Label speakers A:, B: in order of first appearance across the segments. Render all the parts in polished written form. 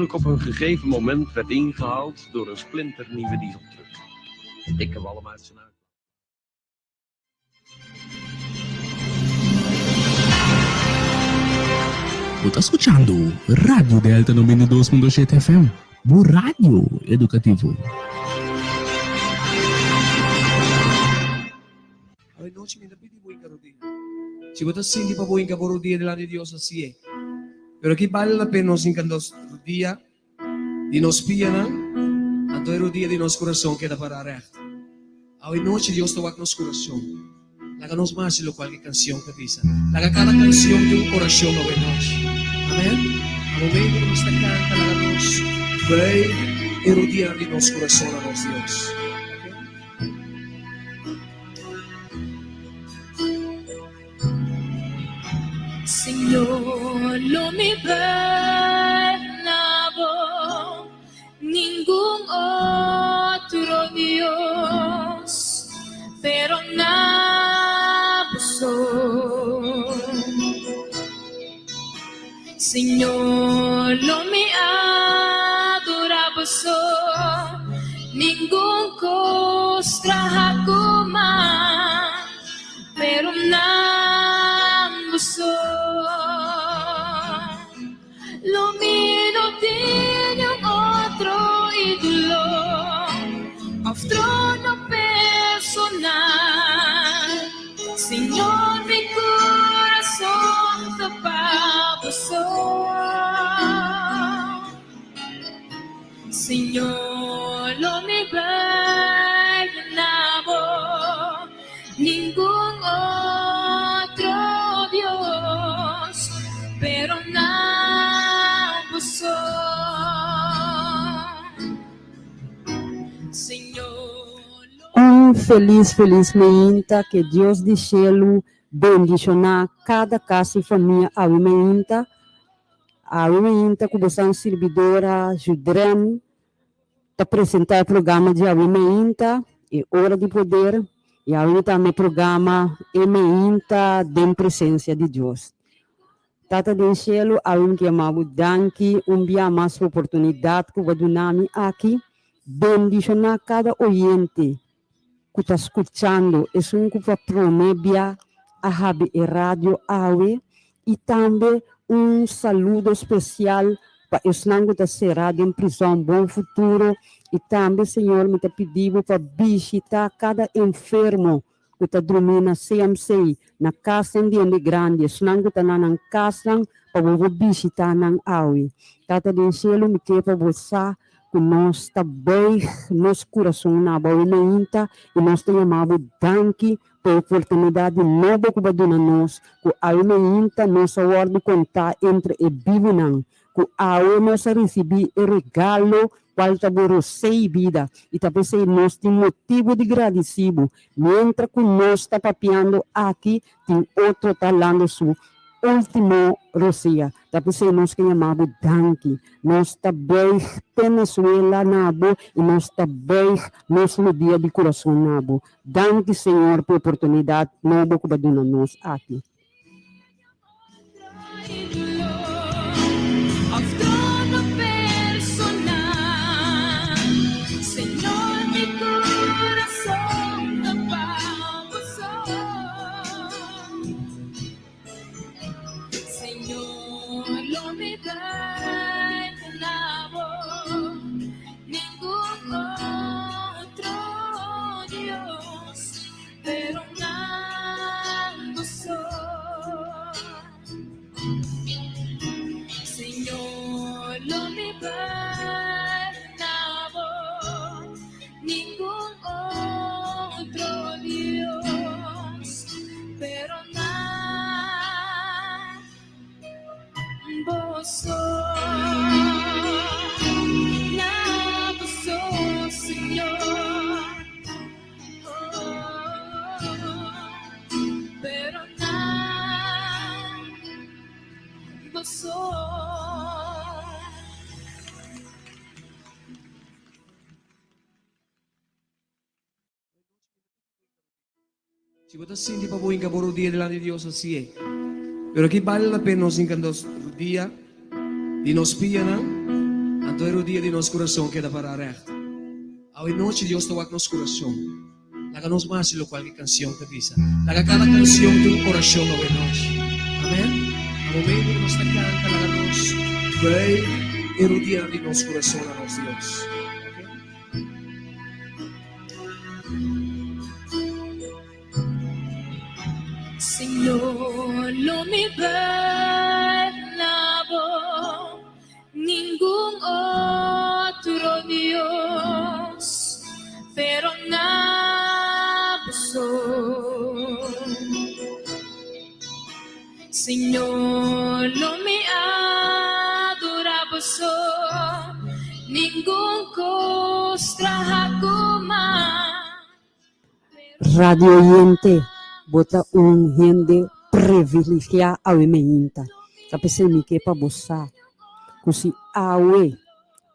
A: ik op een gegeven moment werd ingehaald door een splinternieuwe dieseltruck. Een dikke walm uit zijn uitlaat.
B: Bo ta skuchando Radio Delta 92.7 FM, bo radio edukativo.
C: Awe nochi mi ta pidi bo hinka rodia. Si bo ta sinti pa bo hinka bo rodia dilanti di Dios, hasié. Pero aki bale la pena nos hinka nos rodia di nos pianan, anto e rodia di nos kurason keda pará règt. Awe nochi Dios ta wak nos kurason. Laga nos masi lokual ku e kansion ta bisa. Laga kada kansion tin un orashon awe nochi. Amen. Na momento ku nos ta kanta, laga nos buig e rodianan di nos kurason na nos Dios.
D: Señor, lo mi bai na bo, ningun otro Dios, pero na bo so. Señor, lo mi adora bo so, ningun cos traha cu man, pero nan bo so. Lo mi no tin niun otro ídolo of trono personal. Señor, mi corazón ta pa bo so. Señor, lo mi bai na bo, ningun otro Dios, pero na bo so. Señor, lo.
E: Un felis felis meinta ke Dios di shelu bendishoná kada kas i famia awe meinta. Awe mainta ku bosan sirbidora Judrem ta presentá e programa di Awe Mainta, E Ora di Poder, i awe tambe e programa E Mainta den Presensia di Dios. Tata den Shelu, awe mi ke yama bo danki un bia mas pa oportunidat ku bo a duna mi aki. Bendishoná kada oyente ku ta skuchando, esun ku pa promé bia a habi e radio awe i tambe un saludo spesial pa esnan ku ta será den prizòn Bon Futuro i tambe Señor mi ta pidi bo pa bishitá kada enfermo ku ta drumí na CMC na kasnan di hende grandi esnan ku ta na nan kasnan pa bo por bishitá nan awe. Tata den shelu mi ke pa bo sa ku nos ta buig nos kurason na bo awe mainta i nos ta yama bo danki pa e oportunidat di nobo ku bo a duna nos ku awe mainta nos a wòrdu kontá entre e bibunan ku awe nos a risibí e regalo kual ta bo rosei bida i ta p'esei nos tin motibu di gradisí bo mientra ku nos ta papiando aki tin otro ta lando su último rosea. Ta p'esei nos ke yama bo danki. Nos ta buig Venezuela na bo i nos ta buig nos rodia di kurason na bo. Danki Señor p'e oportunidat nobo ku bo a duna nos aki.
C: Si bo ta sinti pa bo hinka bo rodia dilanti di Dios, hasié. Pero aki bale la pena nos hinka nos rodia di nos pianan. Anto e rodia di nos kurason keda pará règt. Awe nochi Dios ta wak nos kurason. Laga nos hasi lokual ku e kansion ta bisa. Laga kada kansion ta un orashon awe nochi. Amen. Na momento ku nos ta kanta, laga nos buig e rodianan di nos kurason na nos Dios. Okay?
D: Señor, lo mi bai na bo, ningun otro Dios, pero na bo so. Señor, lo mi adora bo so, ningun cos traha cu man.
E: Radio oyente, bo ta un hende privilegiá awe meinta. Ta p'esei mi ke pa bo sa ku si awe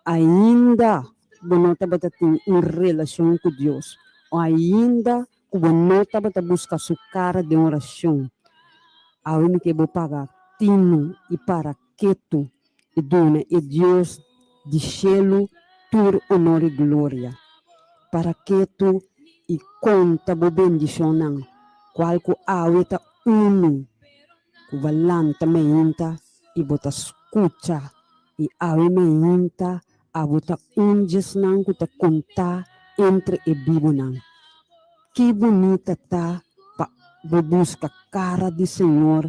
E: ainda bo no tabata tin un relashon ku Dios o ainda ku bo no tabata buska su kara den orashon, awe mi ke bo paga tinu i para ketu i duna e Dios di shelu tur onor i gloria. Para ketu i konta bo bendishonnan, kual ku awe ta unu ku bo a lanta meinta i bo ta skucha, i awe meinta abo ta un djesnan ku ta kontá entre e bibunan. Ki bunita ta pa bo buska kara di Señor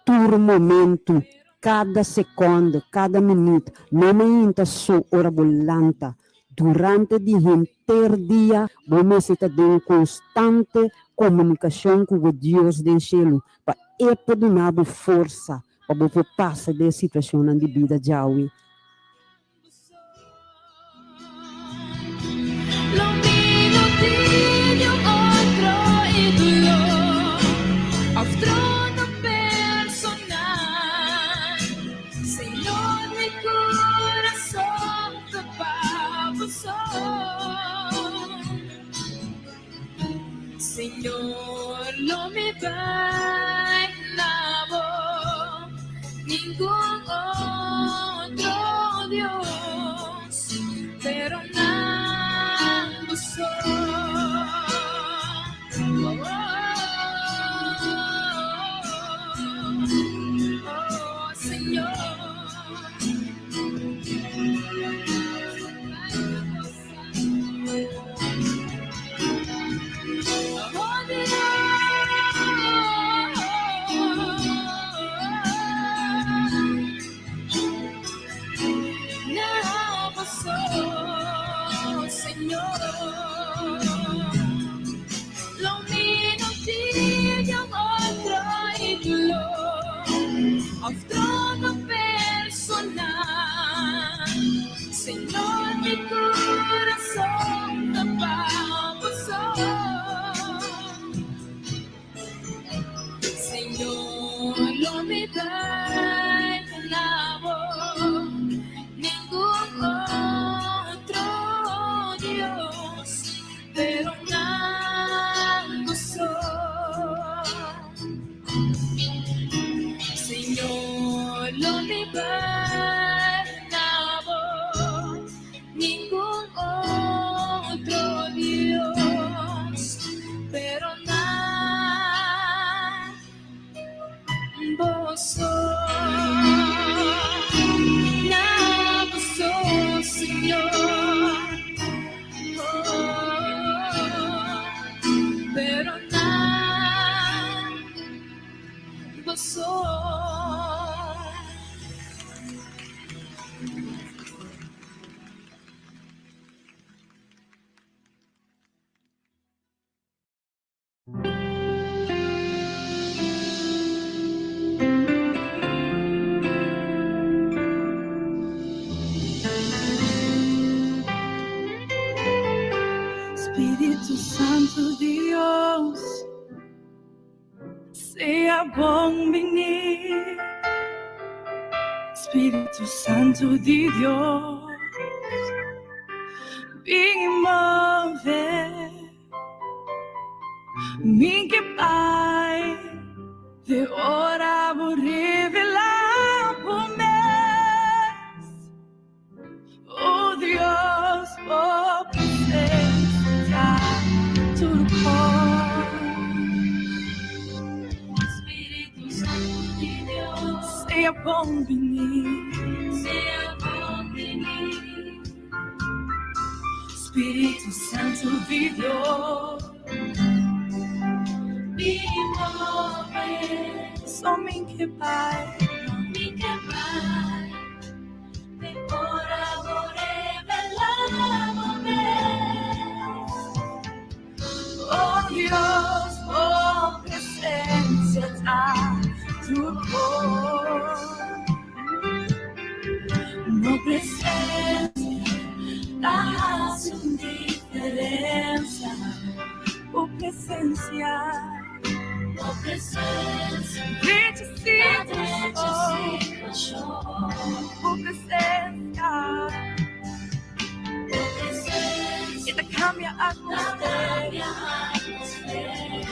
E: tur momentu, kada sekònde, kada minüt, no meinta so ora bo lanta. Durante di henter dia bo mester ta den konstante komunikashon ku bo Dios den shelu pa E por duna bo forsa pa bo por pasa den e situashonnan di bida djawe.
F: Spiritu Santu Dios, sea bon bini. Spiritu Santu di Dios, bin move. Mi ke bai te ora bo revelá bo mes. bon bini.
D: Sea bon bini.
F: Spiritu Santu di Dios.
D: Bin move.
F: So mi ke bai.
D: Mi ke bai. Te ora bo revelá bo mes.
F: Oh Dios, bo presensia ta tur kos. Bo presensia ta hasi un diferensia. Bo presensia.
D: Bo presensia.
F: Drecha
D: Ta drecha
F: situashon.
D: situashon.
F: Bo presensia.
D: Bo presensia.
F: E ta kambia
D: Ta
F: atmosfera.
D: kambia atmosfera.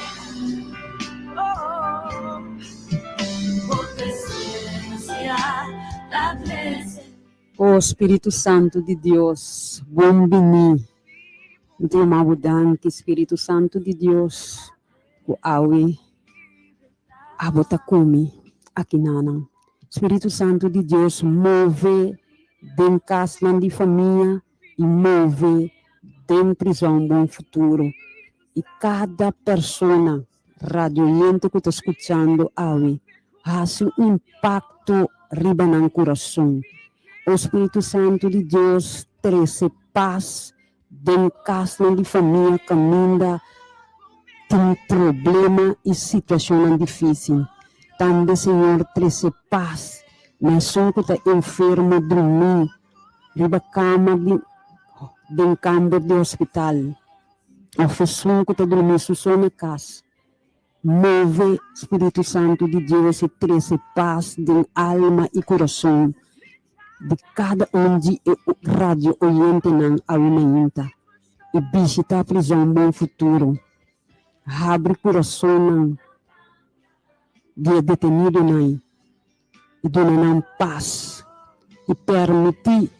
F: Oh,
D: Bo presensia ta trese.
E: O Spiritu Santu di Dios, bon bini. Mi ta yama bo danki, Spiritu Santu di Dios, ku awe abo ta ku mi akinanan. Spiritu Santu di Dios, move den kasnan di famia i move den Prizòn Bon Futuro i kada persona radioyente ku ta skuchando awe hasi un impakto riba nan kurason. O Spiritu Santu di Dios, trese pas den kasnan di famia kaminda tin problema i situashonnan difísil. Tambe Señor trese pas na esun ku ta enfermo drumí riba kama di den kamber di hospital òf esun ku ta drumí su so na kas. Move, Spiritu Santu di Dios i trese pas den alma i kurason di kada un di e radio oyentenan awe mainta i bishita Prizòn Bon Futuro. Habri kurasonnan di e detenidonan i duna nan pas i permití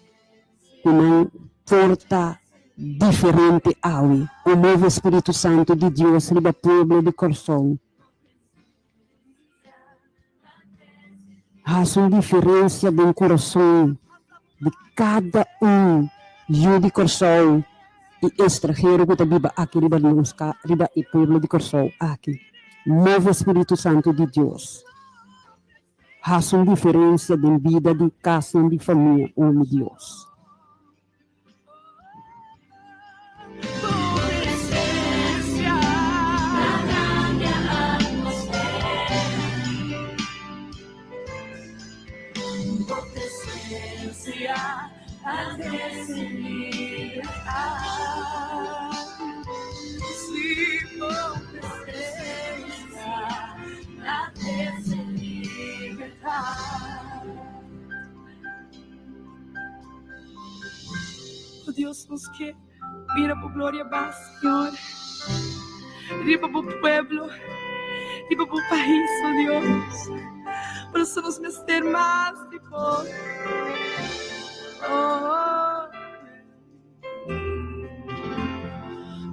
E: ku nan por ta diferente awe. O move Spiritu Santu di Dios riba pueblo di Kòrsou. Hasi un diferensia den kurason di kada un yu di Kòrsou i estrahero ku ta biba aki riba nos riba e pueblo di Kòrsou aki. Move Spiritu Santu di Dios. Hasi un diferensia den bida di kasnan di famia, o mi Dios.
F: Bo presensia
D: Ta kambia atmosfera. Bo presensia ta trese libertat.
F: Si bo presensia
D: Ta trese libertat.
F: Oh Dios, nos ke mira bo gloria ba, Señor. Riba bo pueblo, riba bo pais, oh Dios. Por eso nos mester mas di bo. Oh.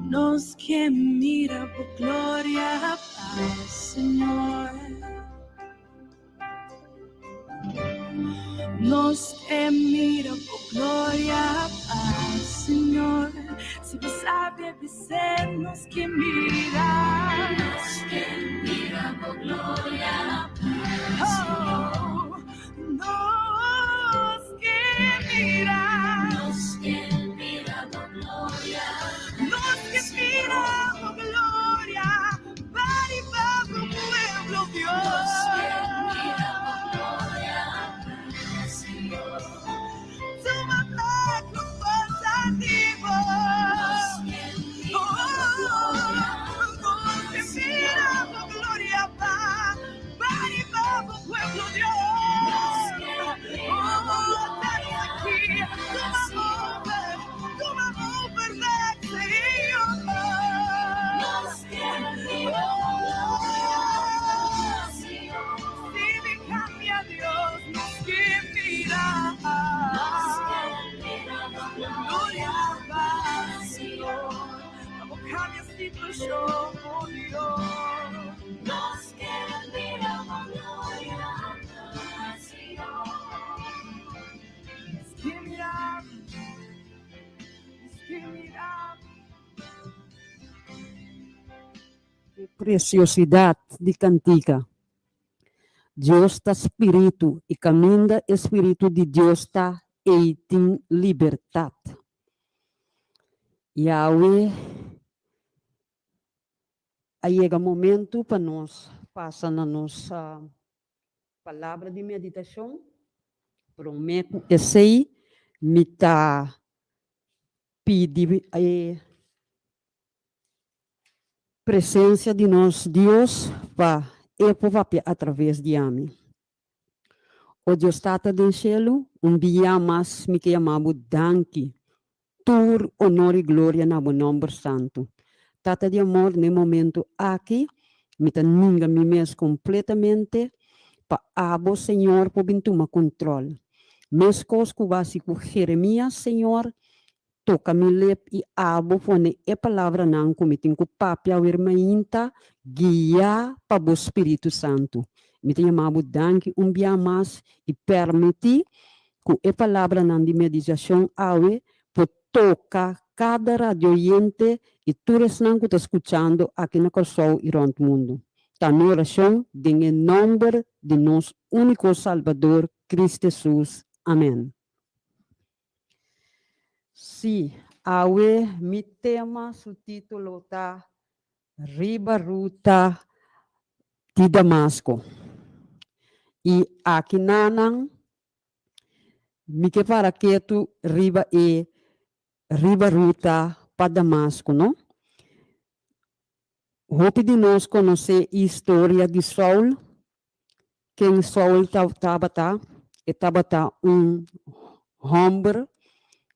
F: Nos ke mira bo gloria ba, Señor. Nos ke mira bo gloria pa Señor. Si bo sabi bis'é, nos ke mira.
D: Nos ke mira bo gloria pa Señor.
F: Oh, nos ke mira.
D: Nos ke mira bo gloria.
F: Nos ke mira bo gloria. Pa riba bo pueblo, Dios.
D: Nos ke mira bo gloria pa Señor.
F: Tuma plek ku forsa di bo.
D: Nos ke mira bo gloria
F: Nos ke mira bo gloria pa pa riba bo pueblo, Dios.
D: Nos ke mira bo
F: Oh,
D: gloria
F: aquí.
D: pa
F: Tuma
D: Señor.
F: over, tuma over, Señor.
D: Nos ke mira bo gloria pa Señor.
F: Si mi kambia, Dios, nos ke mira.
D: Nos ke mira bo
F: Gloria
D: gloria
F: pa
D: pa Señor.
F: Vamos kambia situashon, oh Dios.
D: Nos ke mira bo gloria pa Señor.
E: Preciosidad di cantica. Dios ta Spiritu, i caminda e Spiritu di Dios ta, ei tin libertad. Yahweh a yega momento pa nos pasa na nos palabra di meditacion. Prome cu esey mi ta pidi e presencia di nos Dios pa E por papia atraves di ami. O Dios Tata den shelu, un bia mas mi ke yama Bo danki. Tur honor i gloria na Bo nomber santu. Tata di amor, n'e momento aki mi ta ninga mi mes completamente pa Abo, Señor, por bin tuma control. Mescos cu Bo a haci cu Jeremias, Señor, Toka mi lep i abo pone e palabranan ku mi tin ku papia awer mainta, guiá pa bo spiritu santu. Mi ta yama bo danki un bia mas i permití ku e palabranan di meditashon awe por toka kada radioyente i tur esnan ku ta skuchando aki na Kòrsou i rònt mundu. Ta mi orashon den e nòmber di nos úniko Salbador, Kristu Hesus. Amèn. Sí, awe mi tema su título ta Riba Ruta di Damasco. I aki nanan mi ke para ketu riba e riba ruta pa Damasco, no? Hopi di nos konosé historia di Saul, Ken Saul tabata? E tabata un hòmber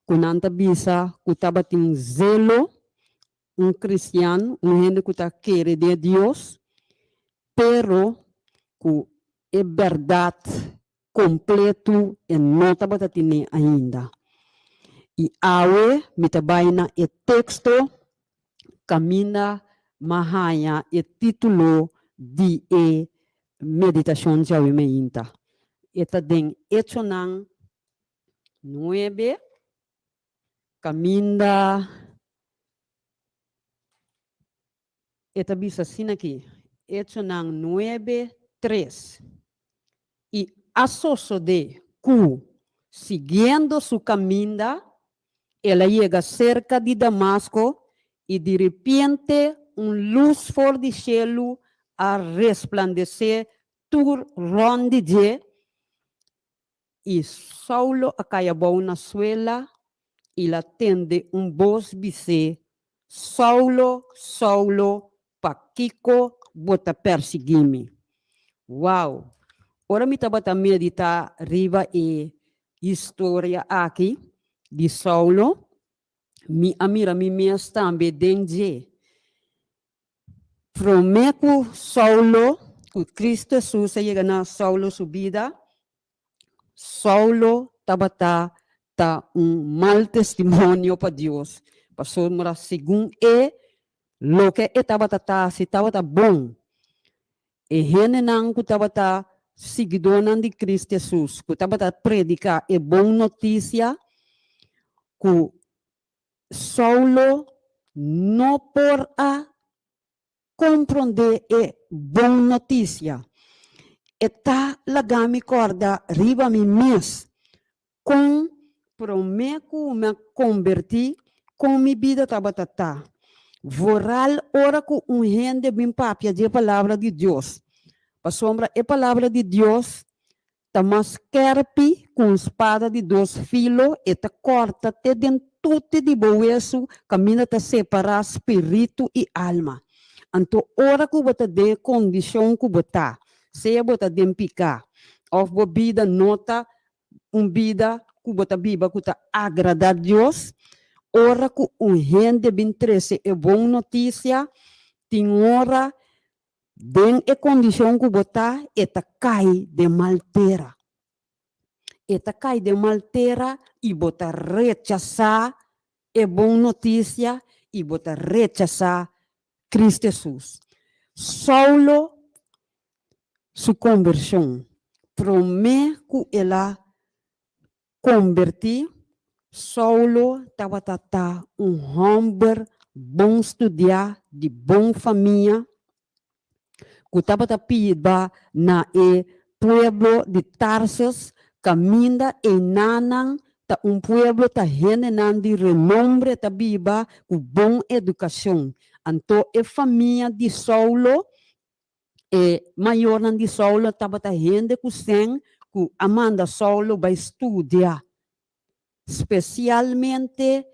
E: ku nan ta bisa ku tabatin zelo, un kristian, un hende ku ta kere den Dios, pero ku e bèrdat kompletu e no tabata tene ainda. I awe mi ta bai na e teksto kaminda m'a haña e título di e meditashon djawe meinta. E ta den Echonan nuebe, kaminda e ta bisa asina aki, Echonan nuebe, tres, I a sosodé ku, siguiendo su kaminda, el a yega serka di Damasko, i diripiente un lus for di shelu a resplandesé tur rònt di dje, i Saulo a kai abou na suela, i el a tende un bos bis'é, Saulo, Saulo, pakiko bo ta persiguí mi? Wow! Ora mi tabata meditá riba e historia aki di Saulo, mi a mira mi mes tambe den dje. Promé ku Saulo, ku Kristu Hesus a yega na Saulo su bida, Saulo tabata ta un mal testimonio pa Dios, pasobra segun e, loke e tabata ta hasi tabata bon. E hendenan ku tabata siguidónan di Kristu Hesus, ku tabata prediká e bon notisia, ku Saulo no por a komprondé e bon notisia. E ta laga mi kòrda riba mi mes kon promé ku mi a kombertí kon mi bida tabata ta. Vooral ora ku un hende bin papia di e Palabra di Dios, pasobra e Palabra di Dios Ta mas skerpi ku un spada di dos filo, e ta kòrta te den tuti di bo wesu kaminda ta separá spiritu i alma. Anto ora ku bo ta den e kondishon ku bo ta, sea bo ta den piká òf bo bida no ta un bida ku bo ta biba ku ta agradá Dios, ora ku un hende bin trese e bon notisia, tin ora Den e kondishon ku bo ta, e ta kai den mal tera. E ta kai den mal tera i bo ta rechasá e bon notisia i bo ta rechasá Kristu Hesus. Saulo su kombershon, promé ku el a Kombertí, Saulo tabata ta un hòmber bon studiá di bon famia. ku tabata piba na e pueblo di Tarsus, kaminda einanan ta un pueblo ta hendenan di renombre ta biba ku bon edukashon. Anto e famia di Saulo, e mayornan di Saulo tabata hende ku sèn ku a manda Saulo bai studia, spesialmente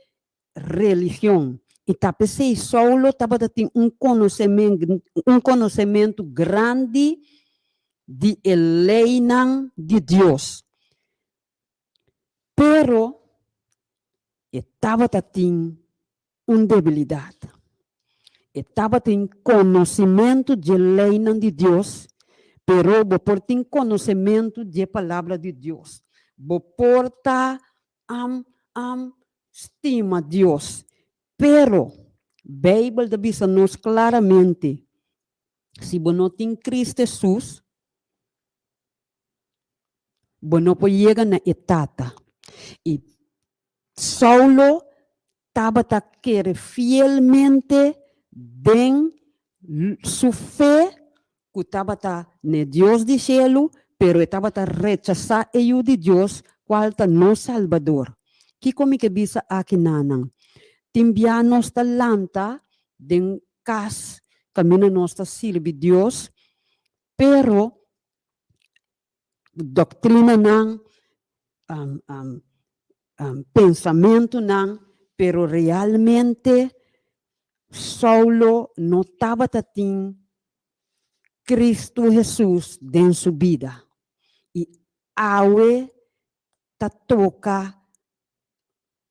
E: religion. I ta p'esei Saulo tabata tin un un konosementu grandi di e leinan di Dios. Pero e tabata tin un debilidat. E tabatin konosimentu dje leinan di Dios, pero bo por tin konosementu dje Palabra di Dios. Bo por ta am am stima Dios, pero Beibel ta bisa nos klaramente, si bo no tin Cristo Hesus, bo no por yega na e Tata. I Saulo tabata kere fielmente den su fe ku tabata n'e Dios di shelu, pero e tabata rechasá e Yu di Dios, kual ta nos Salbador. Kiko mi ke bisa aki nanan? Tin bia nos ta lanta den kas kaminda nos ta sirbi Dios, pero doktrinanan, pensamentunan, pero realmente Saulo no tabata tin Cristo Hesus den su bida. I awe ta toka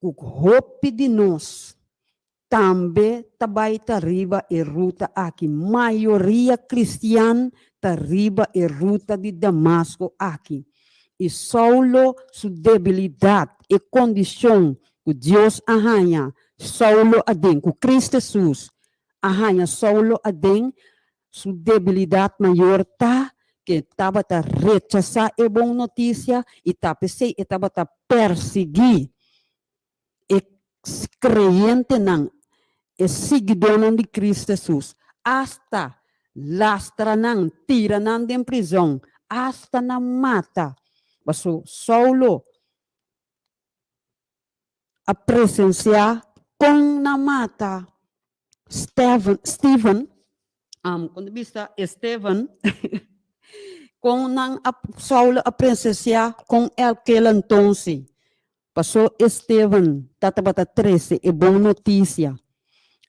E: ku hopi di nos tambe ta bai ta riba e ruta aki. Mayoria kristian ta riba e ruta di Damasco aki. I Saulo su debilidat, e kondishon ku Dios a haña Saulo aden, ku Cristo Hesus a haña Saulo aden, su debilidat mayor ta ku e tabata rechasá e bon notisia i ta p'esei e tabata persiguí e kreyentenan, e siguidónan di Cristo Hesus, asta lastra nan, tira nan den prizòn, asta nan mata. Paso Saulo a presensiá kon nan mata Steven, Steven, kon ta bisa Esteban, kon nan a, Saulo a presensiá kon el kel entonsi. Pasó Esteban ta tabata trese e bon notisia,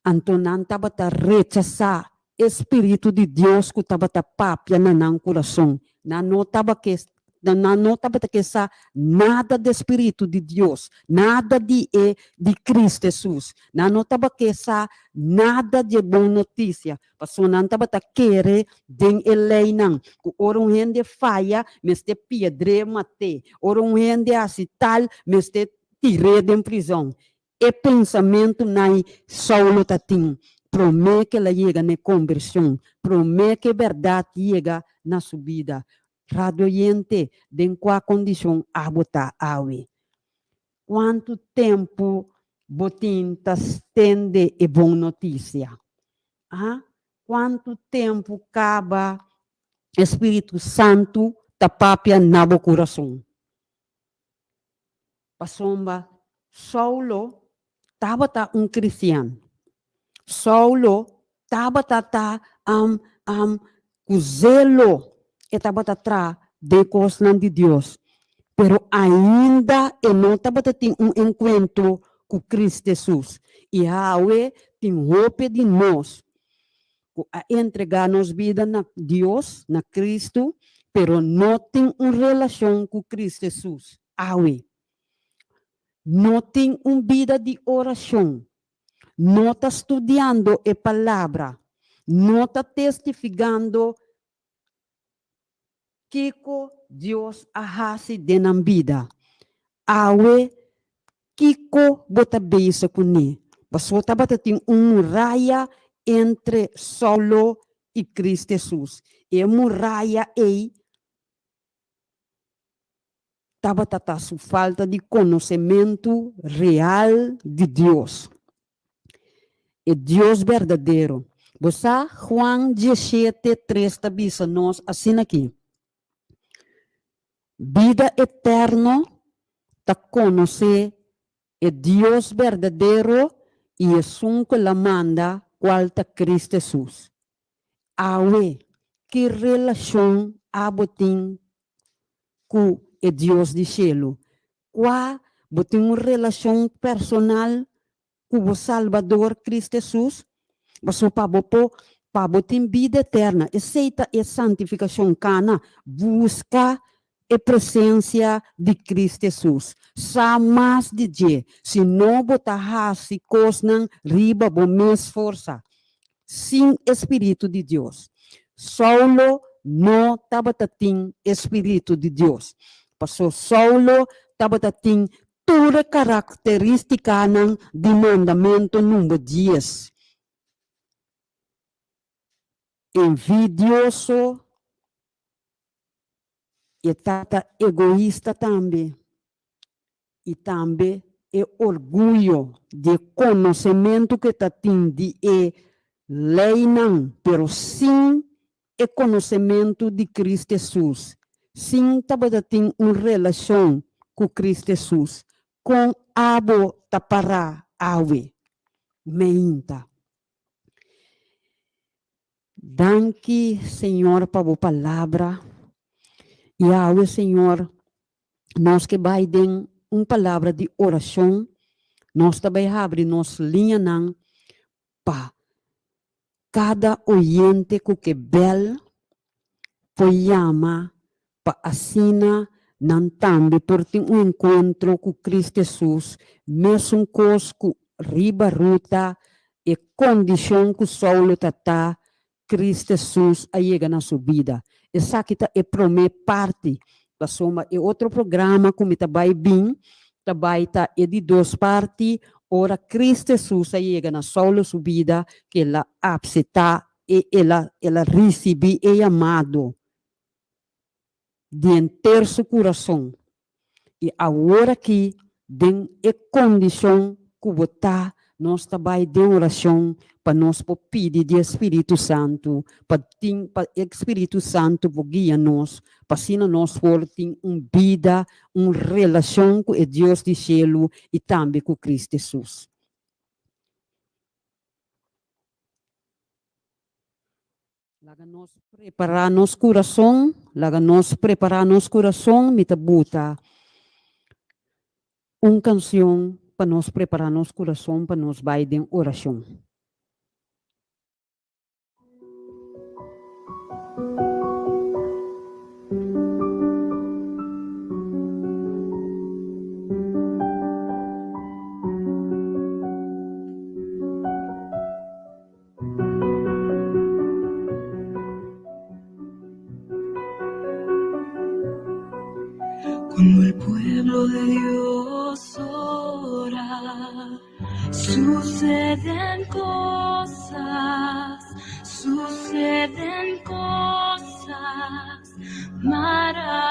E: anto nan tabata rechasá e spiritu di Dios ku tabata papia na nan kurason. Nan no taba ke nan no tabata ke sa nada di e spiritu di Dios, nada di e di Cristo Hesus. Nan no taba ke sa nada di e bon notisia, pasobra nan tabata kere den e leinan ku ora un hende faya mester piedr'é mat'é, ora un hende hasi tal mester tir'é den prizòn. E pensamentunan Saulo ta tin promé ku el a yega na e kombershon, promé ku e bèrdat yega na su bida. Radio oyente, den kua kondishon abo ta awe? Kuantu tempu bo tin ta stende e bon notisia? A Kuantu tempu kaba e spiritu santu ta papia na bo kurason? Pasobra Saulo tabata un kristian. Saulo tabata ta am am ku zelo e tabata tra den kosnan di Dios, pero ainda e no tabata tin un enkuentro ku Cristo Hesus. I awe tin hopi di nos ku a entregá nos bida na Dios, na Cristo, pero no tin un relashon ku Cristo Hesus awe. No tin un bida di orashon, no ta studiando e Palabra, no ta testificando kiko Dios a hasi den nan bida. Awe, kiko bo ta bezig kuné? Pasobra tabata tin un muraya entre Saulo i Cristo Hesus. E muraya ei tabata ta su falta di konosementu real di Dios, e Dios berdadero. Bo sa Juan diesshete tres ta bisa nos asin'aki, Bida eterno ta konosé e Dios berdadero i esun ku el a manda, kual ta Cristo Hesus. Awe, ki relashon abo tin ku e Dios di shelu? Kua bo tin un relashon personal ku bo Salbador Cristo Hesus? Pasobra pa bo por pa bo tin bida eterna, esei ta e santifikashon, kana buska e presensia di Cristo Hesus, sa mas di dje, si no bo ta hasi kosnan riba bo mes forsa, sin e Spiritu di Dios. Saulo no tabata tin e Spiritu di Dios, paso Saulo tabata tin Tur e karakterístikanan di mandamentu number dies, envidioso, e tata egoista tambe, i tambe e orguyo di e konosementu ku e ta tin di e leinan, pero sin e konosementu di Cristo Hesus, sin tabata tin un relashon ku Cristo Hesus, kon abo ta pará awe? Meinta. Danki Señor pa bo palabra i awe Señor nos ke bai den un palabra di orashon, nos ta bai habri nos liñanan pa kada oyente ku ke bèl por yama pa asina nan tambe por tin un enkuentro ku Cristo Hesus, mesun kos ku riba ruta e kondishon ku Saulo ta ta, Cristo Hesus a yega na su bida. Esaki ta e promé parti, pasobra e otro programa ku mi ta bai bin ta bai ta e di dos parti, ora Cristo Hesus a yega na Saulo su bida, ku el a apseptá e el a el a risibí e yamado di henter su kurason. I awor aki den e kondishon ku bo ta, nos ta bai den orashon pa nos por pidi di e Spiritu Santu pa tin pa e Spiritu Santu por guia nos pa asina nos por tin un bida, un relashon ku e Dios di shelu i tambe ku Cristo Hesus. Laga nos prepará nos kurason, laga nos prepará nos kurason, mi ta buta un kansion pa nos prepará nos kurason pa nos bai den orashon.
F: Cuando el pueblo de Dios ora, suceden cosas, suceden cosas maravillosas.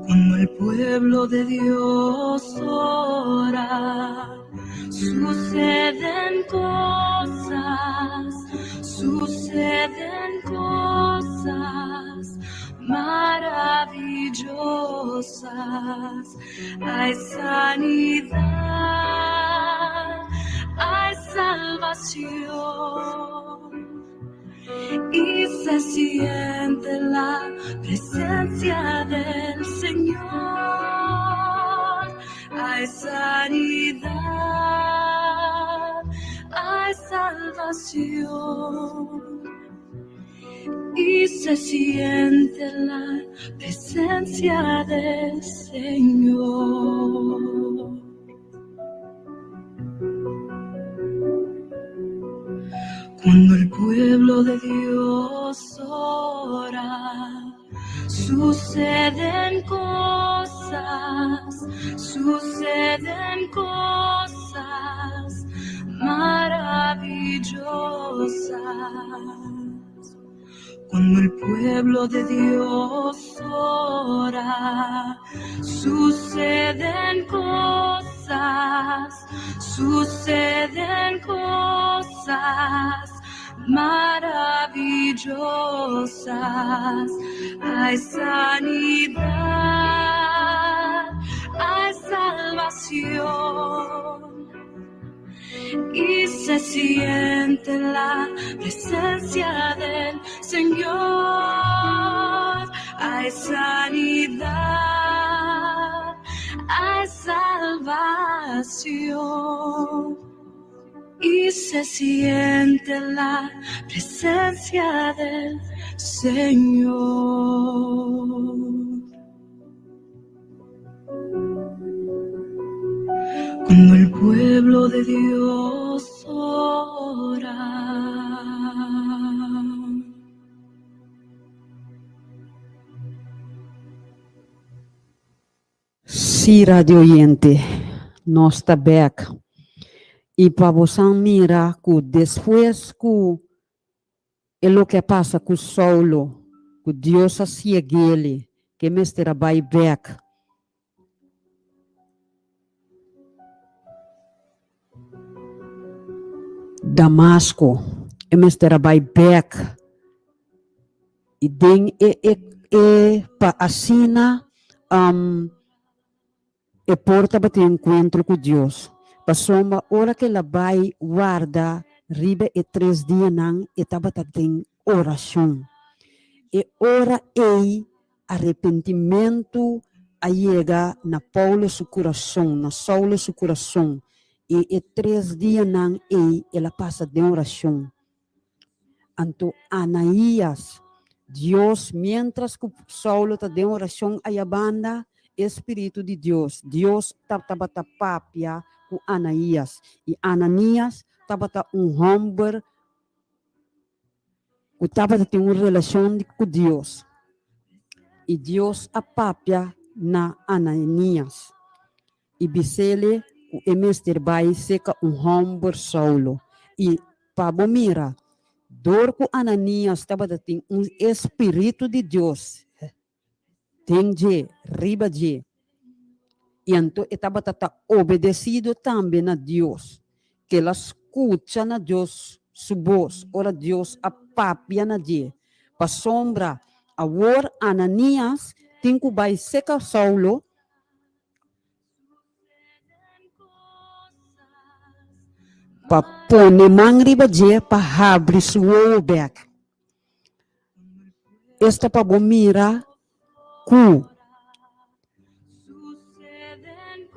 F: Cuando el pueblo de Dios ora, suceden cosas, suceden cosas maravillosas. Hay sanidad, hay salvación y se siente la presencia del Señor. Hay sanidad, hay salvación y se siente la presencia del Señor. Cuando el pueblo de Dios ora, suceden cosas, suceden cosas maravillosas. Cuando el pueblo de Dios ora, suceden cosas.
D: Cosas, suceden cosas maravillosas. Hay sanidad, hay salvación y se siente la presencia del Señor. Hay sanidad, hay salvación y se siente la presencia del Señor. Cuando el pueblo de Dios ora.
E: Sí radio oyente, nos ta bek. I pa bosan mira ku despues ku e loke a pasa ku Saulo, ku Dios a sieg'ele, ku e mester a bai bek. Damasco, e mester a bai bek. I den e e e pa asina um e por tabatin enkuentro ku Dios. Pasobra ora ku el a bai warda riba e tres dianan e tabata den orashon. E ora ei arepentimentu a yega na Paulo su kurason, na Saulo su kurason, i e tres dianan ei el a pasa den orashon. Anto Anaías, Dios, miéntras ku Saulo ta den orashon aya banda, e spiritu di Dios, Dios ta tabata papia ku Anaías. I Ananías tabata un hòmber ku tabata tin un relashon ku Dios. I Dios a papia na Ananías i bis'ele ku e mester bai seka un hòmber Saulo. I pa bo mira, dor ku Ananías tabata tin un e spiritu di Dios den dje, riba dje, i anto e tabata ta obedesido tambe na Dios, ku el a skucha na Dios su bos ora Dios a papia na dje, pasobra awor Ananías tin ku bai seka Saulo pa pone man riba dje pa habri su wowo bek. Esta pa bo mira ku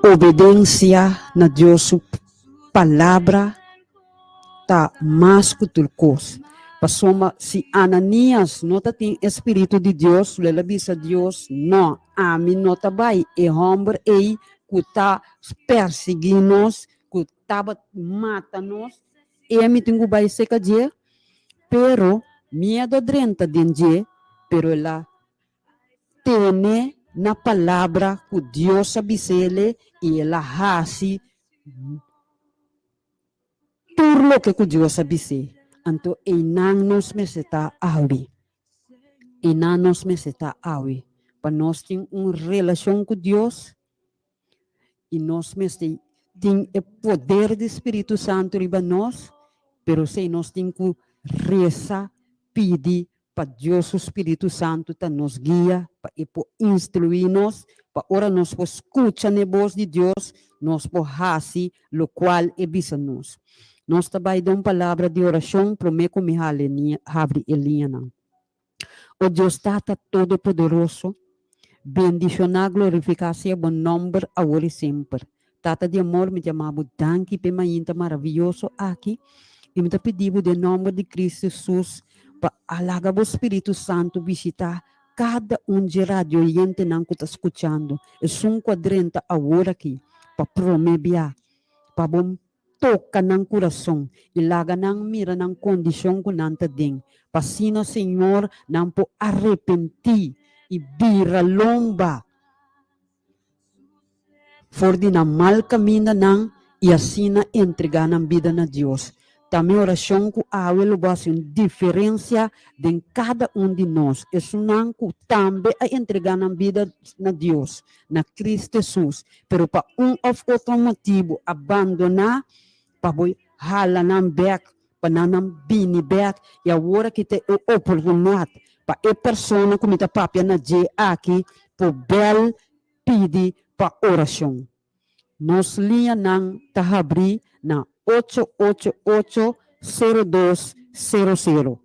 E: obedensia na Dios su palabra ta mas ku tur kos. Pasobra si Ananias no ta tin e spiritu di Dios, lo el a bisa Dios, No, ami no ta bai, e hòmber ei ku ta persiguí nos, ku tabata mata nos, e mi tin ku bai serka dje. Pero miedu a drenta den dje, pero el a tene na palabra ku Dios a bis'ele i el a hasi tur loke ku Dios a bis'é. Anto einan nos mester ta awe. Einan nos mester ta awe pa nos tin un relashon ku Dios i nos mester tin e poder di Spiritu Santu riba nos, pero esei nos tin ku resa, pidi pa Dios su Spiritu Santu ta nos guia, pa e por instruí nos, pa ora nos por skucha n'e bos di Dios, nos por hasi lokual e bisa nos. Nos ta bai den un palabra di orashon promé ku mi habri e liñanan. O Dios Tata Todopoderoso, bendishoná, glorifiká sea bo nòmber awor i semper. Tata di amor, mi ta yama bo danki p'e mainta maravioso aki i mi ta pidi bo den nòmber di Cristo Jesus pa a laga bo Spiritu Santu bishitá kada un dje radioyentenan ku ta skuchando, esun ku a drenta awor aki pa promé bia, pa bo toka nan kurason i laga nan mira nan kondishon ku nan ta den, pa asina, Señor, nan por arepentí i bira lomba for di nan mal kamindanan i asina entregá nan bida na Dios. Ta mi orashon ku awe lo bo hasi un diferensia den kada un di nos, esunnan ku tambe a entregá nan bida na Dios, na Cristo Hesus, pero pa un òf otro motibu a bandoná, pa bo hala nan bèk, pa nan nan bini bèk, i awor aki ta e oportunidat pa e persona ku mi ta papia na dje aki por bèl pidi pa orashon. Nos liñanan ta habrí na ocho ocho ocho sero dos sero sero.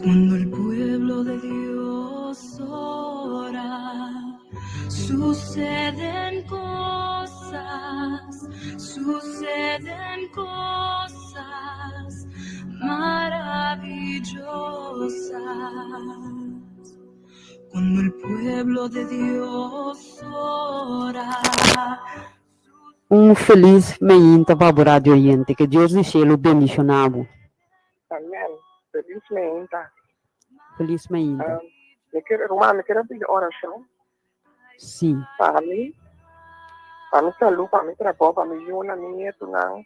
F: Cuando el pueblo de Dios ora, suceden cosas, suceden cosas maravillosas. Cuando el pueblo de Dios ora.
E: Un felis meinta pa bo radio oyente. Ke Dios di shelu bendiciona bo.
G: Amen. Felis meinta.
E: Felis meinta.
G: Um, mi kier, ruman, mi kier pidi oracion.
E: Sí.
G: Pa mi, pa mi salud, pa mi trabou, pa mi yunan, mi nietunan,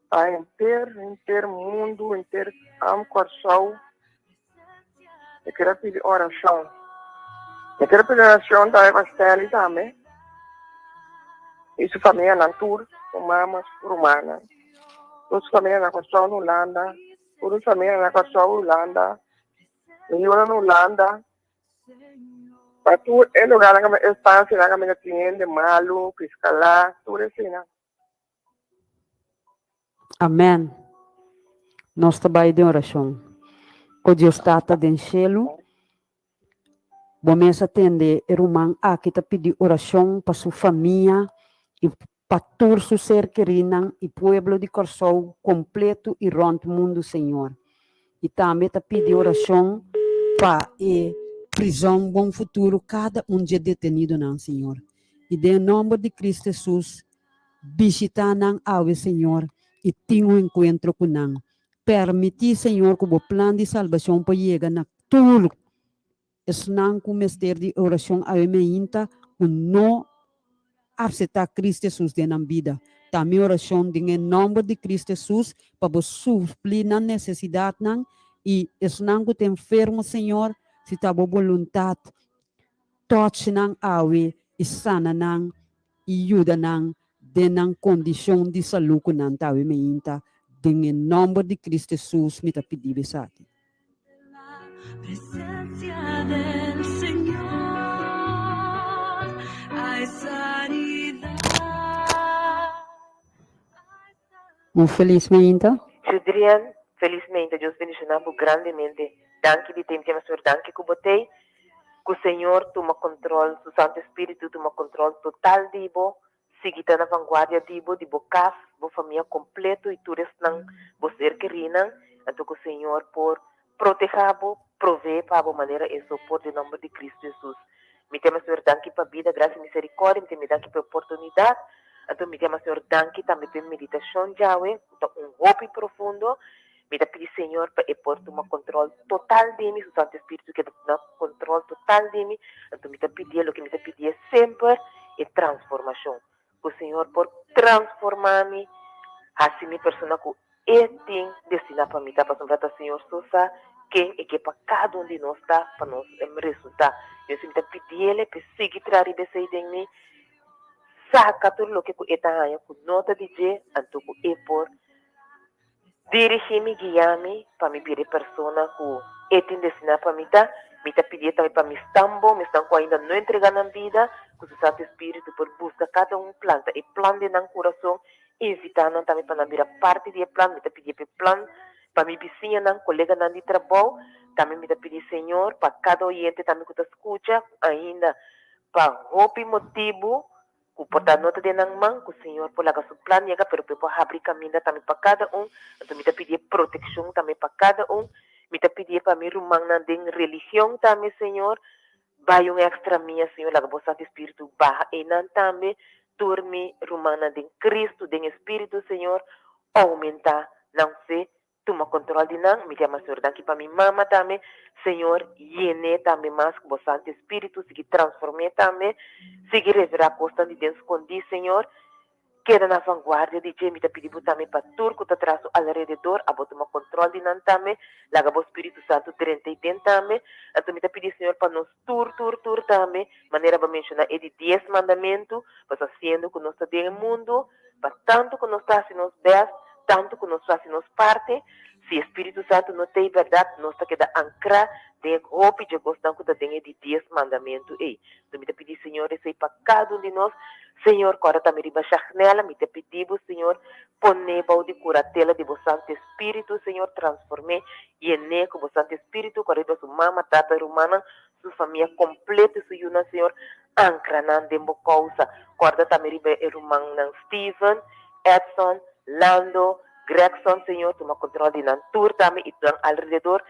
G: pa henter, henter mundu, henter am Kòrsou. Mi kier a pidi orashon. Mi kier a pidi orashon tambe pa Stanley tambe i su famianan tur, su mama, su rumannan, tur su famia na Kòrsou na Hulanda, tur su famia na Kòrsou Hulanda, mi yunan na Hulanda. Pa tur e lugarnan kaminda e estancianan kaminda tin hende malu, piskalá, tur eseinan.
E: Amen. Nos ta bai den orashon. O Dios Tata den shelu, Bo mes a tende e ruman aki ta pidi orashon pa su famia i pa tur su ser kerinan i pueblo di Kòrsou kompletu i rònt mundu, Señor. I tambe ta pidi orashon pa e prizòn Bon Futuro kada un dje detenidonan, Señor. I den nòmber di Cristo Hesus, Bishitá nan awe, Señor, i tin un enkuentro ku nan. Permití, Señor, ku bo plan di salbashon por yega na tur esnan ku mester di orashon awe meinta ku no apseptá Cristo Hesus den nan bida. Ta mi orashon den e nòmber di Cristo Hesus pa bo suplí nan nesesidatnan i esnan ku ta enfermo, Señor, si ta bo boluntat, touch nan awe i sana nan i yuda nan den nan kondishon di salú ku nan ta awe meinta, den e nòmber di Cristo Hesus mi ta pidi bo esaki. Un felis meinta.
H: Judrian, felis meinta, Dios bendiciona bo grandemente. Danki di tempo, Señor, danki cu bo tey. Ku Señor tuma control, su Santo Espíritu tuma control total di bo, sigui ta na vanguardia di bo, di bo cas, bo famia completo y tur esnan bo ser kerinan, anto ku Señor por proteha bo, provee pa bo manera e so por den nomber di Cristo Jesus. Mi ta yama Señor danki pa bida, gracia y misericordia, mi ta yama danki pa e oportunidad, anto mi ta yama Señor danki tambe pa e meditacion djawe, ku ta un hopi profundo. Mi ta pidi Señor pa e por tuma control total di mi, su Santo Espíritu keda tuma control total di mi, anto mi ta pidié loke mi ta pidié semper, e transformacion, cu Señor por transforma mi, haci mi persona cu E tin destina pa mi ta, pasobra ta Señor so sa ken e ke pa cada un di nos ta, pa nos resulta. Dios mi ta pidiele p'e sigui traha riba esey den mi, saca tur loke cu e ta haña cu no ta di dje, anto cu e por Dirigí mi, guiá mi pa mi bira e persona ku E tin destiná pa mi ta. Mi ta pidié tambe pa mi stan bon, mi stan ku ainda no entregá nan bida, ku su Santu Espíritu por buska kada un, planta e plan den nan kurason, invitá nan tambe pa nan bira parti di e plan. Mi ta pidié pa e plan pa mi bisiñanan, koleganan di trabou. Tambe mi ta pidi Señor pa kada oyente tambe ku ta skucha ainda pa hopi motibu Ku por ta no ta den nan man, ku Señor por laga su plan yega, pero ku e por habri kaminda tambe pa kada un. Anto mi ta pidi e protekshon tambe pa kada un. Mi ta pidi e pa mi rumannan den religion tambe, Señor. Bai un èkstra mia, Señor, laga bo Santu Spiritu baha einan tambe. Tur mi rumannan den Kristu, den e Spiritu, Señor, oumentá nan fe. Tuma control di nan, mi yama Señor danki pa mi mama tambe, Señor yene tambe mas cu bo Santo Espiritu, sigui transforme tambe, sigui revela cosnan di den scondi Señor, keda na vanguardia di dje, mi ta pidi bo tambe pa tur cu ta tras su alrededor, abo tuma control di nan tambe, laga bo Spiritu Santo drenta y den tambe, anto mi ta pidi Señor pa nos tur tur tur tambe, manera bo a menciona e di dies mandamento, pasobra siendo cu nos ta den e mundo, Pa tantu ku nos ta hasi nos bèst, tantu ku nos hasi nos parti, si e Spiritu Santu no t'ei bèrdat, nos ta keda ankrá den e hopi dje kosnan ku ta den e di dies mandamentu ei. Enton mi ta pidi Señor esei pa kada un di nos. Señor, kòrda tambe riba Shagnella, mi ta pidi Bo, Señor, pon'é bou di kuratela di Bo Santu Spiritu, Señor, transform'é, yen'é ku Bo Santu Spiritu, kòrda riba su mama, tata, rumannan, su famia kompleto i su yunan, Señor, Ankra nan den bo kousa. Kòrda tambe riba e rumannan Steven, Edson, Lando, Gregson, Señor, tuma kontròl di nan tur tambe i nan alrededor.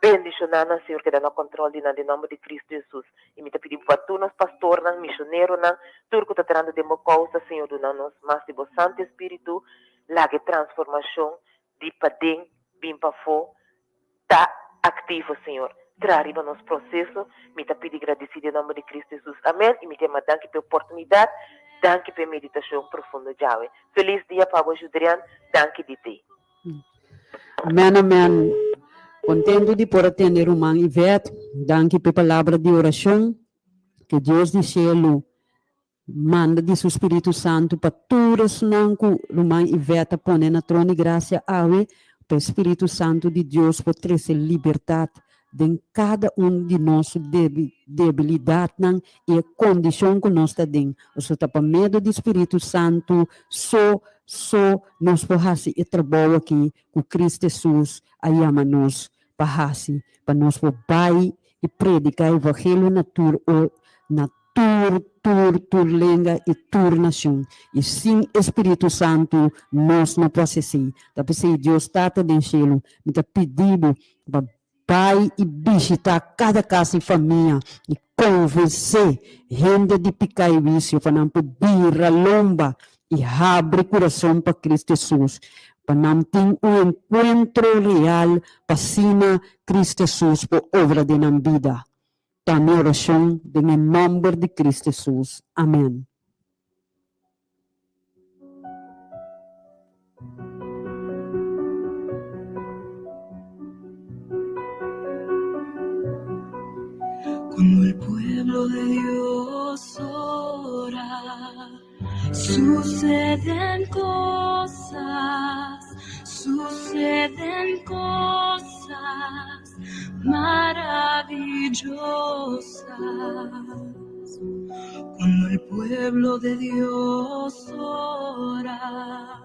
H: Bendishoná nan, Señor, keda na kontròl di nan den nòmber di Kristu Hesus. I mi ta pidi bo pa tur nos pastornan, mishoneronan, tur ku ta trahando den bo kousa, Señor, duna nos mas di bo Santu Espíritu. Laga e transformashon di paden bin pafó. Ta activo, Señor. Traha riba nos proceso. Mi ta pidi gradeci den nomber di Cristo Jesus. Amen. Y mi ta yama danki p'e oportunidad. Danki p'e meditacion profundo djawe. Feliz dia pa bo Judrian. Danki di te.
E: Amen amen Contento di por a tende ruman Yvette. Danki p'e palabra di oracion. Ke Dios di cielo Manda di su Spiritu Santu pa tur esnan ku Ruman Yvette a pone na Trono di Grasia awe, pa e Spiritu Santu di Dios por trese libertat den kada un di nos su debilidatnan i e kondishon ku nos ta den. Pasobra ta pa medio di Spiritu Santu so so nos por hasi e trabou aki ku Kristu Hesus a yama nos pa hasi, pa nos por bai i prediká evangelio na tur na tur, tur, tur lenga i tur nashon. I sin e Spiritu Santu nos no por hasi esei. Ta p'esei Dios Tata den shelu, mi ta pidi bo pa bai i bishitá kada kas i famia i konvensé hende di piká i wisio pa nan por bira lomba i habri kurason pa Kristu Hesus, pa nan tin un enkuentro real pa asina Kristu Hesus por obra den nan bida. Ta mi orashon den e nòmber di Kristu Hesus. Amèn.
I: Cuando el pueblo de Dios ora, suceden cosas, suceden cosas maravillosas. Cuando el pueblo de Dios ora,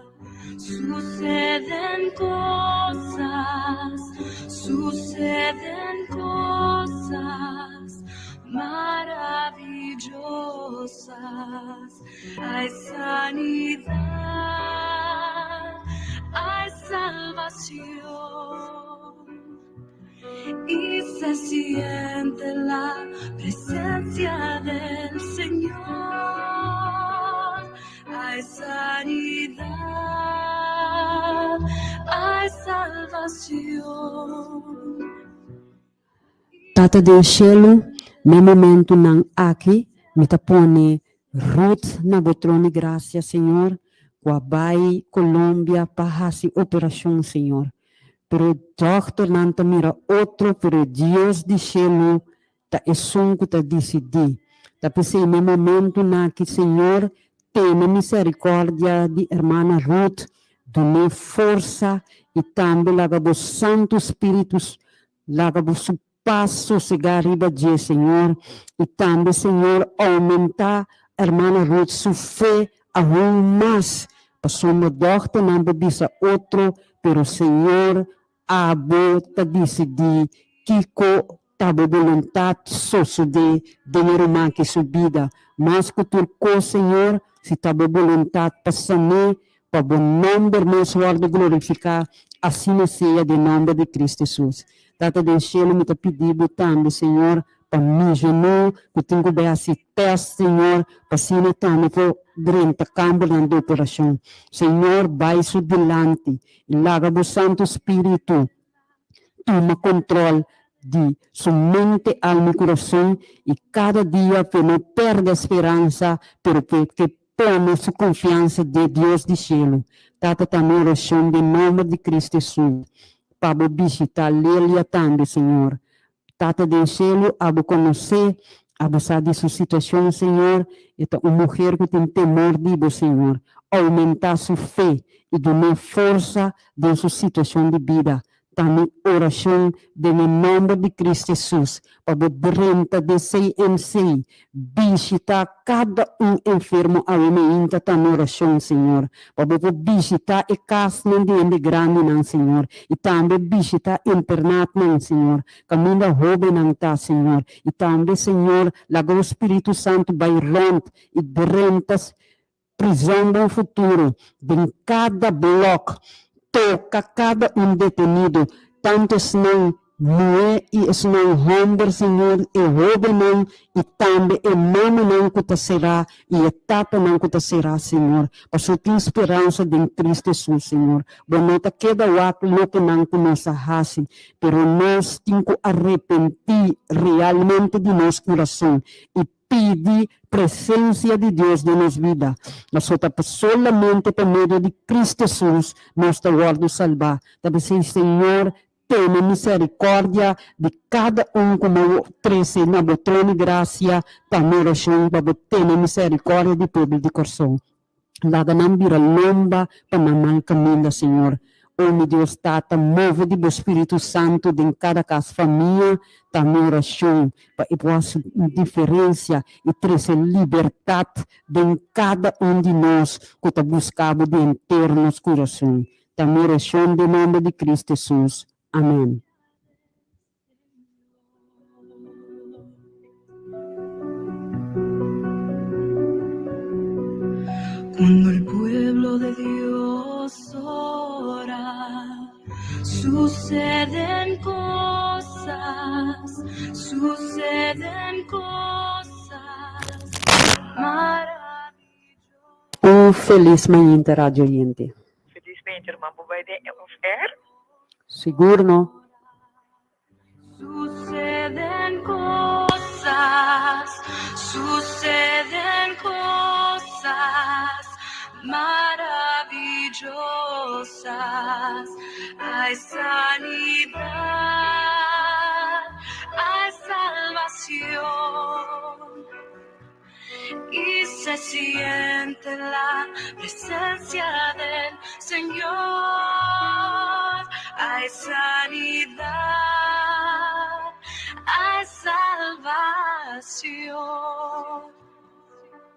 I: suceden cosas, suceden cosas maravillosas. Hay sanidad, hay salvación y se siente la presencia del Señor. Hay sanidad, hay salvación.
E: Tata den shelu, n'e momentunan aki mi ta pone Ruth na bo trono di gracia, Señor, cu a bay Colombia pa haci operacion, Señor. Pero e dòkternan ta mira otro, pero e Dios di shelu ta esun ku ta disidí. Ta p'esei n'e momentunan aki, Señor, tene miserikòrdia di hermana Ruth, dun'é forsa i tambe laga bo Santu Spiritu laga bo su pas sosegá riba dje, Señor. I tambe, Señor, oumentá hermana Ruth su fe aun mas, pasobra dòkternan por bisa otro, pero Señor, abo ta disidí kiko ta bo boluntat sosodé den e ruman ki su bida. Mas ku tur kos, Señor, si ta bo boluntat pa san'é, pa bo nòmber mes wòrdu glorifiká, asina sea den nòmber di Kristu Hesus. Tata den shelu, mi ta pidi bo tambe, Señor, Pa Mijonó ku tin ku bai hasi tèst, Señor, pa asina tambe por drenta kambernan di operashon. Señor, bai su dilanti i laga bo Santu Spiritu tuma kontrol di su mente, alma i kurason, i kada dia p'e no pèrdè speransa, pero p'e ke pone su konfiansa den Dios di shelu. Tata, ta mi orashon den nòmber di Kristu Hesus, pa bo bishitá Lelia tambe, Señor. Tata den shelu, abo konosé, abo sa di su situashon, Señor. E ta un muher ku tin temor di bo, Señor. Oumentá su fe i dun'é forsa den su situashon di bida. Ta mi orashon den e nòmber di Kristu Hesus pa bo drenta den CMC, bishitá kada un enfermo awe meinta ta mi orashon, Señor. Pa bo por bishitá e kasnan di hende grandinan, Señor, i tambe bishitá internatnan, Señor, kaminda hóbennan ta, Señor. I tambe, Señor, laga bo Spiritu Santu bai rònt i drenta prizòn den futuro, den kada blòk, toka kada un detenido, tantu esnan muhé i esnan hòmber, Señor, e hóbennan i tambe e mamanan ku ta será i e tatanan ku ta será, Señor, pasobra tin speransa den Cristo Hesus, Señor. Bo no ta keda wak lokenan ku nos a hasi, pero nos tin ku arepentí realmente di nos kurason i pidi presencia di Dios den nos bida. Pasobra ta solamente pa medio di Cristo Jesus nos ta wordo salba. Ta p'esey, Señor, tene misericordia di cada un cu bo trece na bo trono di gracia pa mi oracion pa bo tene misericordia di pueblo di Corsou. Laga nan bira lomba pa nan mal caminda, Señor. O mi Dios Tata, move di bo Spiritu Santu den cada cas famia, ta mi oracion pa e por haci un diferencia y trece libertad den cada un di nos cu ta busca bo di henter nos curason. Ta mi oracion den nomber di Cristo Jesus. Amen.
I: Cuando el pueblo de Dios ora, suceden cosas, suceden cosas maravillosas.
E: Un felis mainta radio oyente.
G: Felis mainta ruman bo bai den off air?
E: Sigur no.
I: Suceden cosas, suceden cosas maravillosas. Hay sanidad, hay salvación y se siente la presencia del Señor. Hay sanidad, hay salvación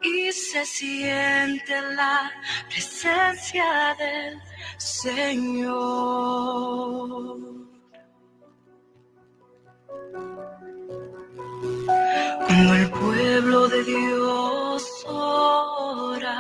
I: y se siente la presencia del Señor. Cuando el pueblo de Dios ora.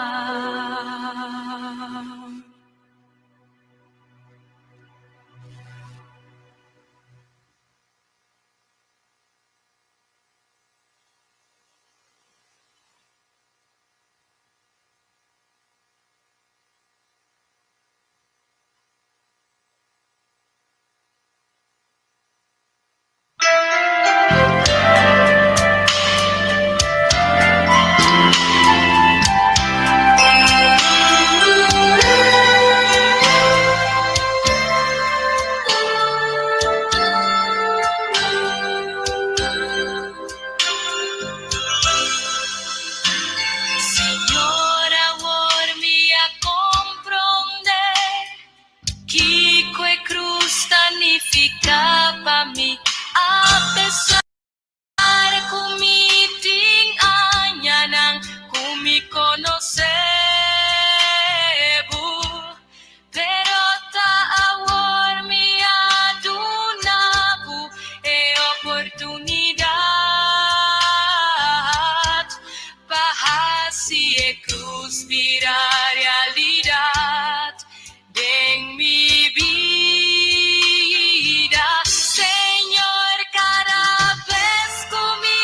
D: Señor, awor mi a comprende Kiko e krus ta nifiká pa mi? Apesar ku mi tin añanan ku mi konosé bo, pero ta awor mi a duna bo e oportunidat pa hasi e krus bira realidat. Den mi bida, Señor, cada bes cu mi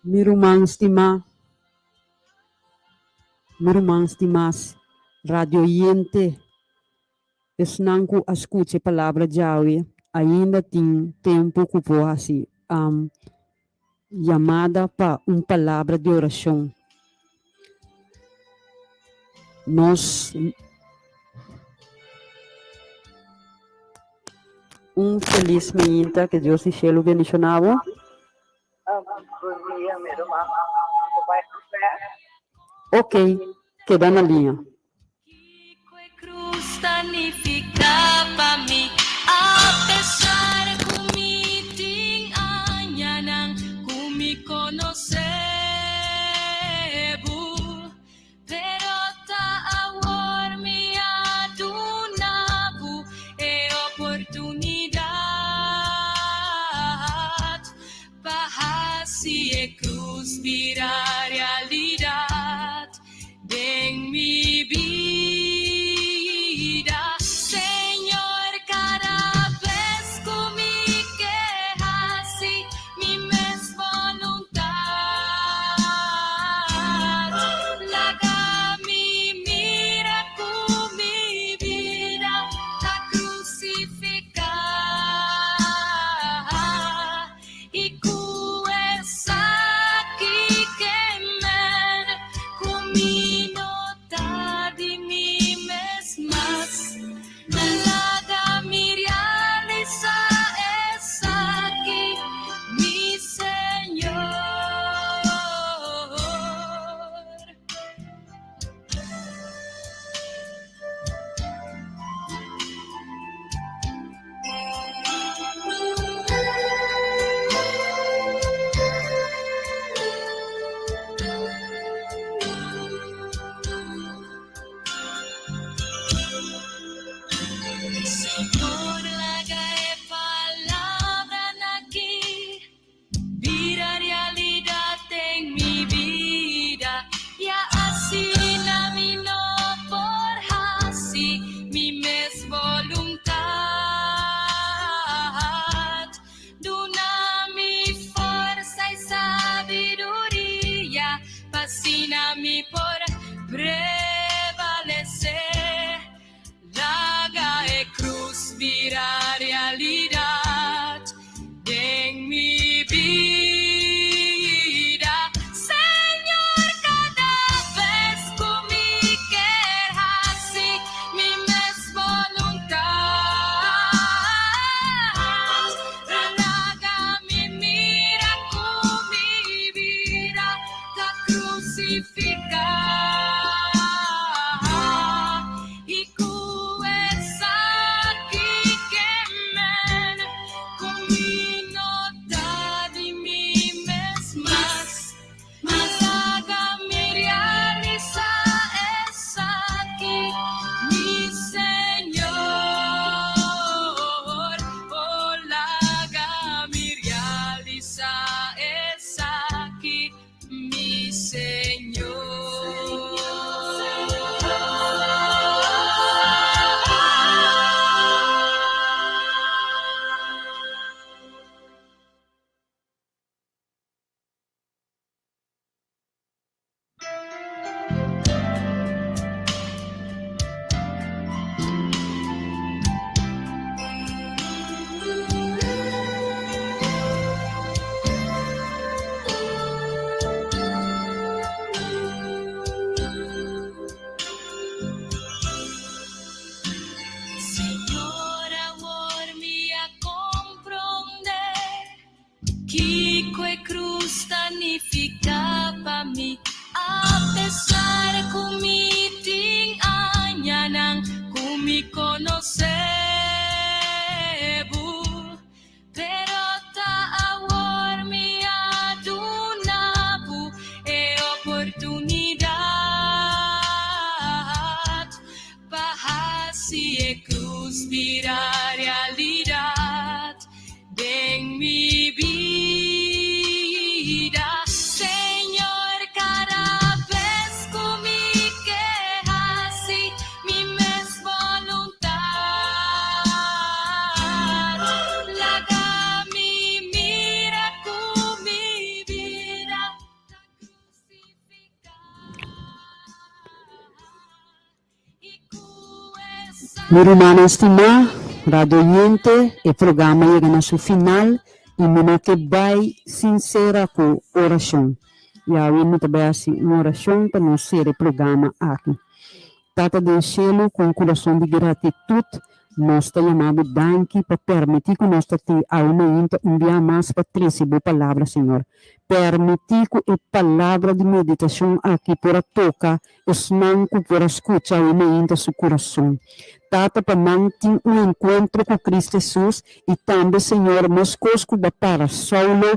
E: Mi ruman stimá, mi ruman stimá radioyente, esnan ku a skucha e palabra djawe, ainda tin tempu ku por hasi yamada pa un palabra di orashon. Nos Un felis mainta, ke Dios di shelu bendishoná bo.
G: Bon dia, mi ruman. Bo bai ku fe?
E: Ok, keda na liña.
I: Kiko e krus ta nifiká pa mi? Apesar ku mi tin añanan ku mi konosé bo, pero ta awor mi a duna bo e oportunidat pa hasi e krus bira realidat. Den mi bida, Señor, kada bes ku mi ke hasi mi mes boluntat, laga mi mira ku mi bida ta krusifiká i ku esaki ke.
E: Mi rumannan stimá, radio oyente, e programa yega na su final i mi no ke bai sin sera ku orashon. I awe mi ta bai hasi un orashon pa nos sera e programa aki. Tata den shelu, ku un kurason di gratitut nos ta yama bo danki pa permití ku nos ta tin awe mainta un bia mas pa trese bo palabra, Señor. Permití ku e palabra di meditashon aki por a toka esnan ku por a skucha awe mainta su kurason. Tata, pa nan tin un enkuentro ku Cristo Hesus i tambe, Señor, meskos ku bo a para Saulo,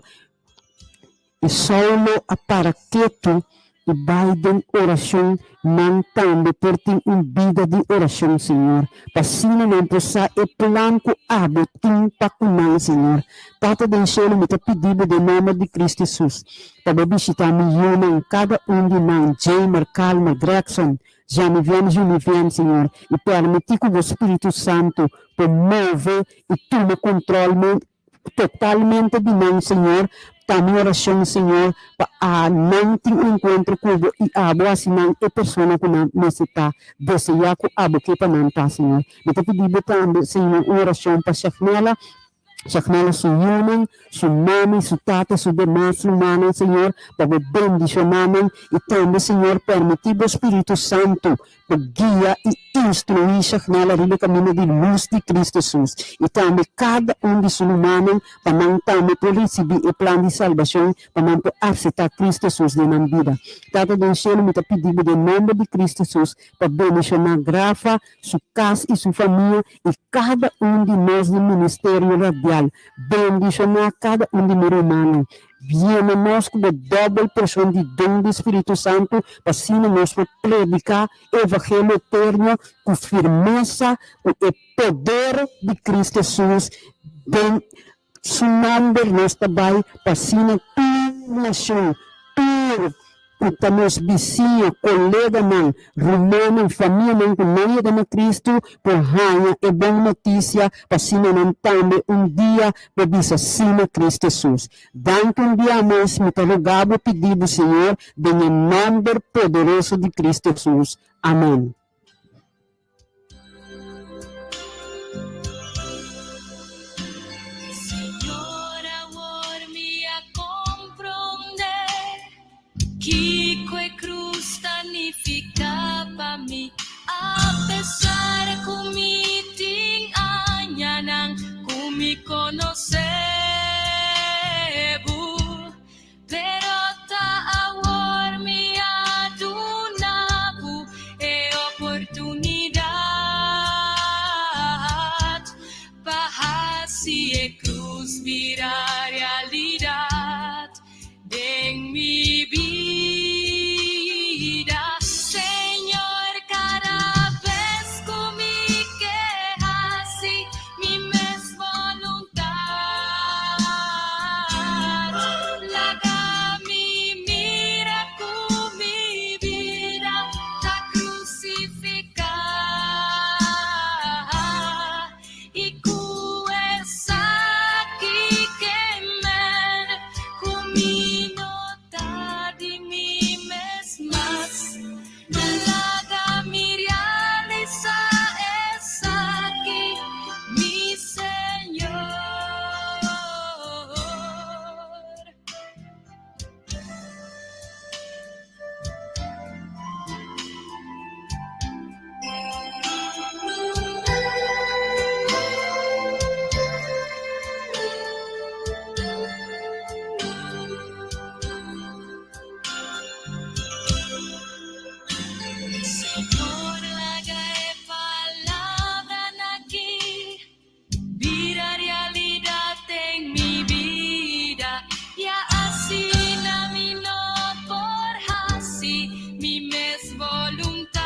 E: I Saulo a para ketu i bai den orashon, nan tambe por tin un bida di orashon, Señor, pa asina nan por sa e plan ku Abo tin pa ku nan, Señor. Tata den shelu, mi ta pidi Bo den nòmber di Cristo Hesus, pa Bo bishitá mi yunan, kada un di nan, Jamer, Calmer, Gregson, Janivian, Junivian, Señor, i permití ku Bo Spiritu Santu por move i tuma kontròl totalmente di nan, Señor. Ta mi oracion, Señor, pa a nan tin un encuentro cu Bo y Abo haci nan e persona cu nan mester ta, desea cu Abo ke pa nan ta, Señor. Mi ta pidi Bo tambe, Señor, un oracion pa Shagnella, Shagnella su yunan, su mami, su tata, su demas rumannan, Señor, pa Bo bendiciona nan y tambe, Señor, permiti Bo Spiritu Santo pa guia i instruí Shagnella riba e kaminda di lus di Cristo Hesus, i tambe kada un di su rumannan pa nan tambe por risibí e plan di salbashon pa nan por aseptá Cristo Hesus den nan bida. Tata den shelu, mi ta pidi bo den nomber di Cristo Hesus pa bendishoná Grafa, su kas i su famia i kada un di nos di Ministerio Radial. Bendishoná kada un di mi rumannan. Yena nos ku bo dòbel porshon di don di Spiritu Santu pa asina nos por prediká e evangelio eterno ku firmesa, ku e poder di Cristo Hesus. Den Su nòmber nos ta bai pa asina tur nashon, tur ku ta nos bisiña, koleganan, rumannan, famianan ku no yega na Kristu por haña e bon notisia pa asina nan tambe un dia por bisa sí na Kristu Hesus. Danki un bia mas, mi ta roga bo pidi bo, Señor, den e nòmber poderoso di Kristu Hesus. Amèn.
I: Señor, awor mi a comprende kico e cruz ta nifica pa mi. A pesar cu mi tin añanan cu mi conoce bo, Pero ta awor mi a duna bo e oportunidad pa haci e cruz bira realidad den mi bida. Señor, cada bes cu mi ke haci mi mes voluntad, laga mi mira cu mi bida ta crucifica y cu esaki ke men cu mi no ta di mi mes mas. Laga mi realisa esaki, mi Señor. Señor, laga e palabranan aki bira realidad den mi bida, ya asina mi no por haci mi mes voluntad.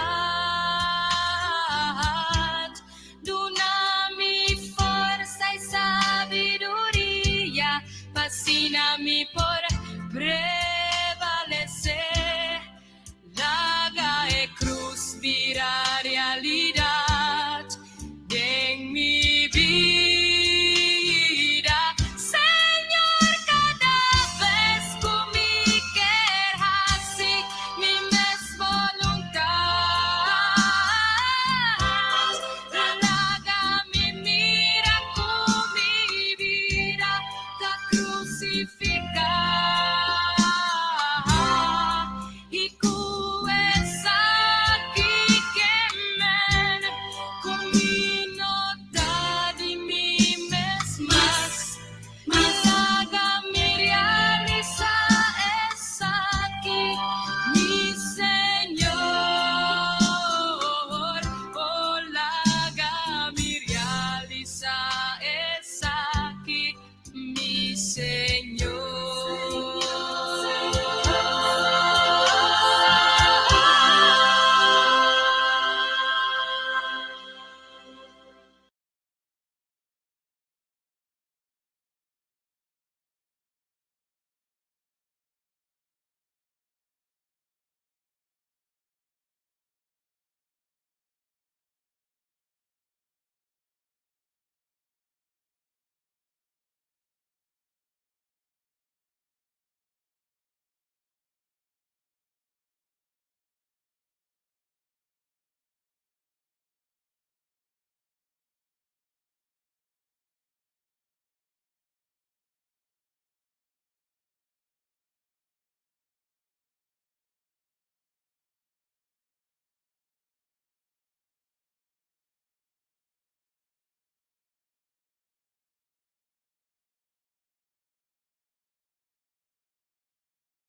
I: Duna mi forsa i sabiduria pa asina mi por prevalesé. Laga e krus bira realidat den mi bida. Señor, kada bes ku mi ker hasi mi mes boluntat. Sacrificio.